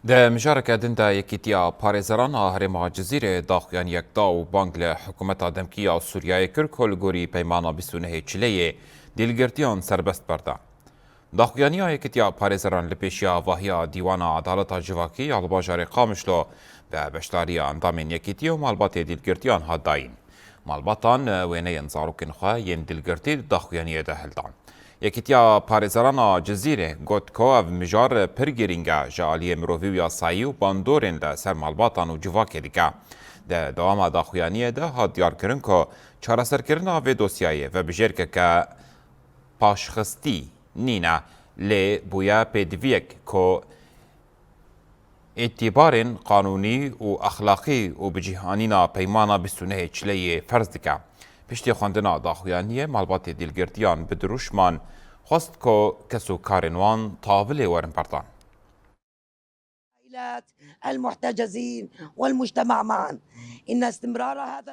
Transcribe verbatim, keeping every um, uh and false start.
Di mijareke din de Yekîtiya Parêzeran a Herêma Cizîrê daxuyaniyek da û bang li hikûmeta demkî ya Sûriyeyê kir ku li gorî peymana bîst û nehê Çileyê dîlgirtiyan serbest berde. Daxuyaniya Yekîtiya Parêzeran li pêşiya avahiya Dîwana Edaleta Civakî ya li bajarê Qamişlo bi beşdariya endamên Yekîtiyê û malbatê dîlgirtiyan hat dayîn. Malbatan wêneyên zarokên xwe yên dîlgirtî di daxuyaniyê de hildan. Yekîtiya Parêzeran a Cizîrê got ku ev mijar pir girîng e ji aliyê mirovî û yasayî û bandorên li ser malbatan û civakê dike. Di dewama daxuyaniyê de hat diyarkirin ku çareserkirina vê dosyayê vebijêrkeke paşxistî nîne, lê bûye pêdiviyek ku îtîbarên qanûnî û exlaqî û bi cih anîna peymana bîst û nehê Çileyê ferz dike. Piştî xwendina daxuyaniyê, malbatê dîlgirtiyan bi dirûşman xwest ku kes û karên wan tavilê werin berdan. عائلات المحتجزين والمجتمع معا. إن استمرار هذا